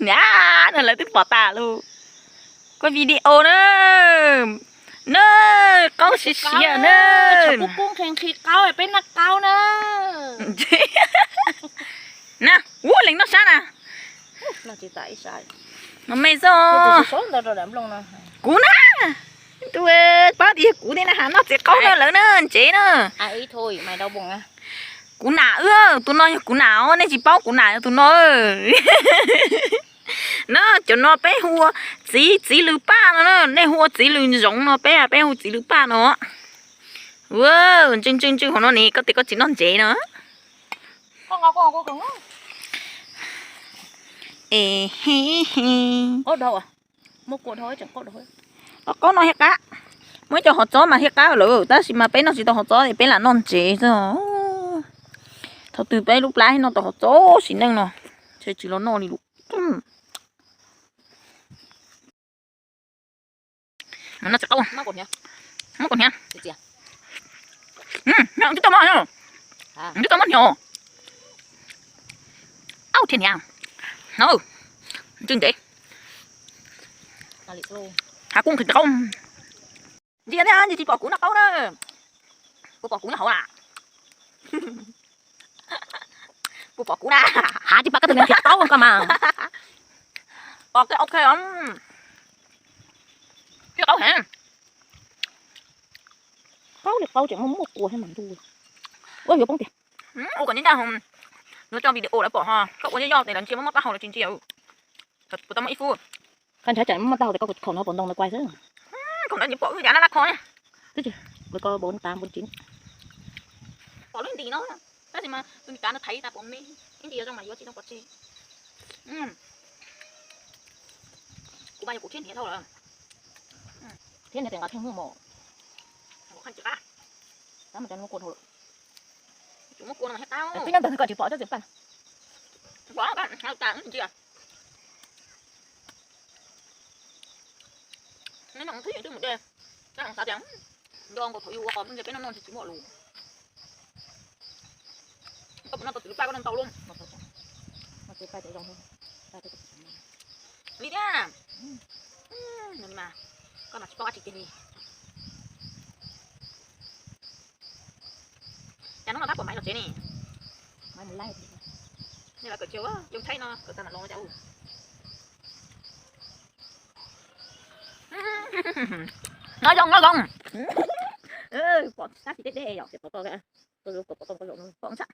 Niam, no lawv twb pom tas lawm. Koj video na. Na, qaub siav siav na. Qub qub nqhis nqhis qaub, peb noj qaub na. Na, ub, leej noj sab na. No me xwb. Kuv na. Tus pab tias yog kuv thiab na, ha, noj txiv qaub no lawm na, ntsev na. Kuv nam, tus no yog kuv nam os, nej tsis paub kuv nam yog tus no. No, cov no peb hu ua txiv, txiv lws paj no na, nej hu ua txiv lws zoov no, peb, peb hu txiv lws paj no. Ua, ntswj ntswj ntswj hauv no ne, koj tias koj tsis noj ntsev no. Es he he. Qaub no thiaj qab. Muaj ib co hov txob mas thiaj qab lawm, tab sis mas peb noj tsis tau hov txob es peb lam noj ntsev xwb. Thaum twg peb lub plab noj tau hov txob sim neej no, ntshe tsis los noj li lawm. Muab kaus hniav. Twb tau mov, twb tau mov hniav. Au, thiab hniav. Ntswj ntsev. Hav kub nqhis qaub. Ntsia thiab, ntsia tsis pom kuv noj qaub na. Puas pom kuv nyob hauv a? Puas pom kuv na? Hav tsis pom koj tus niam nqhis qaub koj mas. Pom koj ok os. Nqhis qaub heev. Qaub li qaub tseem muaj muaj kua thiab mas ntuj. Ua yuav poob tiag. Ua kom ncaj ncaj, yuav tso video lawv pom ho. Koj ua yoj yoj tes lawv ntsia muaj muaj taub hau lawv tsis ntsia. Puas tau muaj ib fub. Koj ntshai tsam muaj taub hau tes koj khaum no pom ntoo lawv kuaj xwb. Khaum ntawd nws pom wb yav nab lab kho. Twb tsis, lawv ko bốn tám bốn chín. Pom lub nti no, tab sis mas tus nti kav no thaiv tas pom me, ib nti zoo mas yuav tsis tau pom tseg. Kuv mas yog kuv thiab hniav dhau lawm. Thiab hniav tes nqa theej hwj mos. Kuv qhaj tsis qab. Tab mas cov no kua dhau lawm. Tsis muaj kua no mas thiaj qab. Twb nyob ntawd koj tsis pom tsob txiv paj. Pom, tas ntsia. Neb no twb yeej twb mus de, koj xav tias nco nkaus thaum yus ua qos nce peb no no tsis muaj lus. Koj puas noj tau txiv lub paj, koj noj ntau lub? Li thiab. Mas koj mas tsis paub dab tsi kiag li. Cas hnub no tab pom Maiv los tsev ne? Nej los kawm chaw, yoo tshaib no kawm tag mam los cas. No zoo no zoo. Pom sab tsis deb deb yom, pom pom pom pom pom pom sab.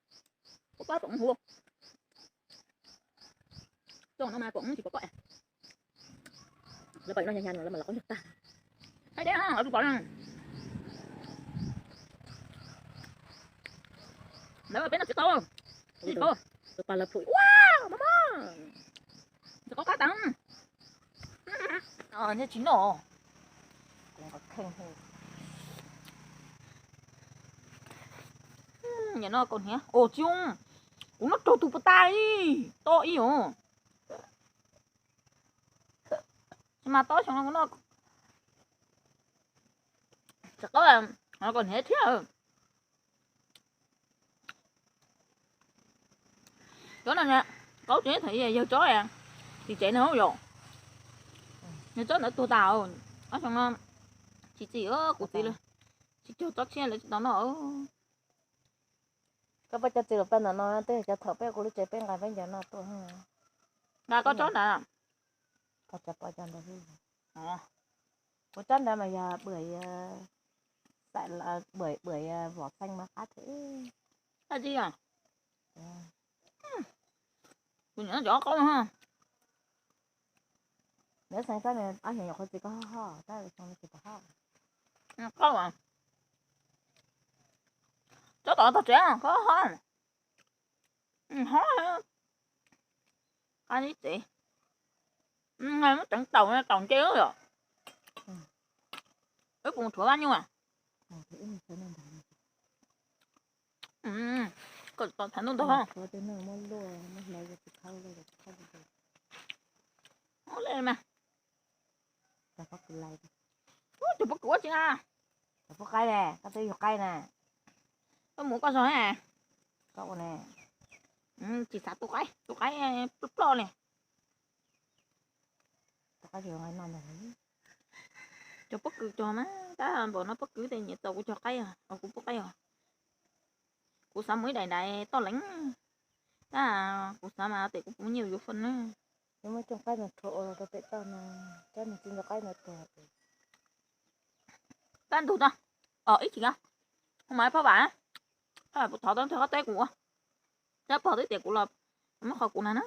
Pom pom pom hu. Tso no mas pom tsis pom pom. Lawv pom no nyag nyag no lawv mas los qaub ncaug tag. Hais deb, lawv pom no. Lawv peb noj txiv qaub. Txiv qaub. Tus pas lawv plhum ua maj maj. Txiv qaub qab tas. Nej tsis noj. Kuv nqa kheej. Nim no kaus hniav os tsis, kuv noj raug tus puas tas li, to ib os. Tsis mas tob xyoo no kuv noj txiv qaub, kaus hniav thiab. Tsob no, qaub tsev thaum yawg tsob tim tsev no yom. Yawg tsob ntawd tuag tas, ob xyoo no tsis txi, kuv txiv lawm, tsis cog tsob tshiab lawv tsis tau noj. Koj pab cov txiv los pab ntawm no, twb yog cov thaum peb kuv lub tsev peb nqa peb ncaws no tuaj. Nqa koj tsob ntawd. Kuv tsob ntawd mas yog bưởi, bưởi, bưởi vỏ xanh mas qab thiab. Kuv nyob cov qaub. Nyob xeev tsob ne, ob xyoo nyuam qhuav txiv koj ho ho, tab xyoo no tsis pom ho. Qaub, tsob tom tog tsev koj ho. Ho, qab ib tsev. Muab teev taum, taum nce yom. Wb puas mus rhuav vaj nyuj a? Koj tau thav ntuj ntag. Tus poj kws ua tsi na? Tus poj qaib ne, koj twb yug qaib na. Koj mus koj zog ne. Koj ua ne. Tsis xav tus qaib, tus qaib ploj ploj ne. Cov pob kws cog mas tab npaum no pob kws tes nyiam txaus kuv cog qaib os, kuv pub qaib os. Kuv xav mus ib daim daim toj leev, tab kuv xav mas tes kuv pub nyiaj yuav faj na. Muab cov qaib no rho ua rau pem toj no, cov niag txiv ntxawm qaib no tuag. Tab ntug tau, ib chim no, kuv mam pab vam, pab vam puas thov tau nrog qhov teb kuv ua, tab pog twb tias kuv los muab qhov kuv na na,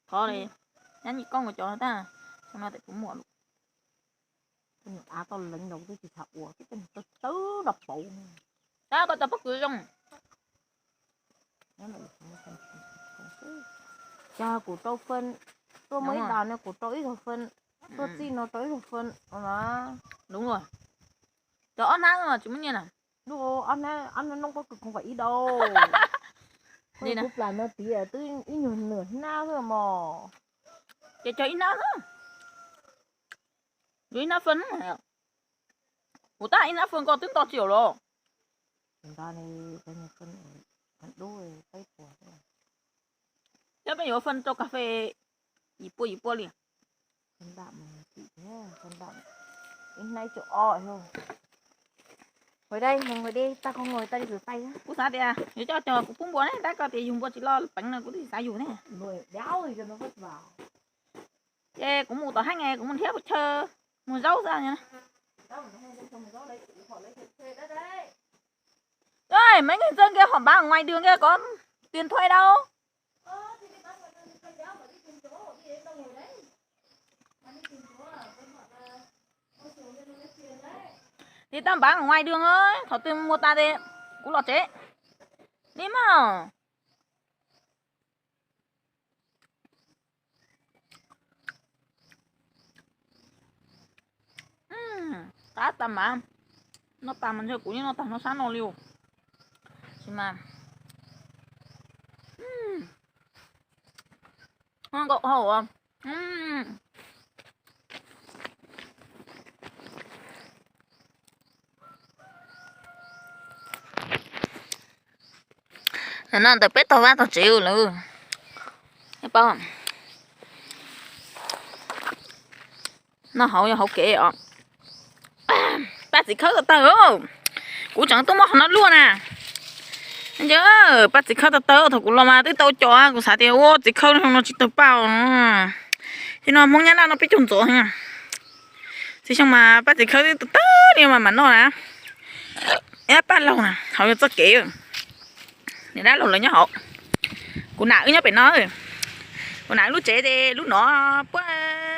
thov li, nyab nyij koob ua cov tab, no tes kuv muam lus. Av tau leev los twb tsis txhob ua, twb tawv nrog pauv. Tab koj tau pob kws zoo. Cog kuv rau fee, tuaj muaj ib das no kuv rau ib zaug fee, tuaj txij no rau ib zaug fee. Cov ob hnab no tsis muaj nyiaj na. Ob hnab noob pob kws kuv kom ib dau. Kuv plam no tiav twb ib nyuag nws hnab xwb mos. Ces cog ib hnab xwb, yuav ib hnab fee. Kuv tab ib hnab fee koj twb nto tsis yuav los. Yog peb yuav fee rau kas fes yim pua yim pua li. Kuv xav tias yuav coj cog kuv pub npua ne, tab koj tias yug npua tsis loj peev no kuv twb xav yug ne. Ces kuv mus tom heeb, kuv mus nrhiav pes tsawg, mus zaub xwb. Mấy người dân kia họ bán ở ngoài đường kia có tiền thuê đâu. Thì tao bán ở ngoài đường thôi, thaum twg mus tas ces kuv los tsev. Li mas. Qab tas mas, noj tas mas ntshe kuv yeej noj tag noj sab no li os. Sis mas nkaum hau. No ntawm peb tog vaj tog tsev lawm. Noj hauv yog hauv kev os. Paj txiv khawb tawg tawg, kuv tseem tuaj muab qhov no luaj na. Nco, paj txiv khawb tawg tawg, thaum kuv los mas twb tau cov, kuv xav tias ua txiv khawb no tsis tawg paj. Thiab no Hmoob Nyab Laj no peb caug ntxov. Txiv xyoo mas paj txiv khawb twb tawg tawg li mas mam noj na. Paj laug na hauv yog txoj kev, niam dab laug lawv nyob hauv. Kuv nam wb nyob pem no, kuv nam wb lub tsev ces lub no puab.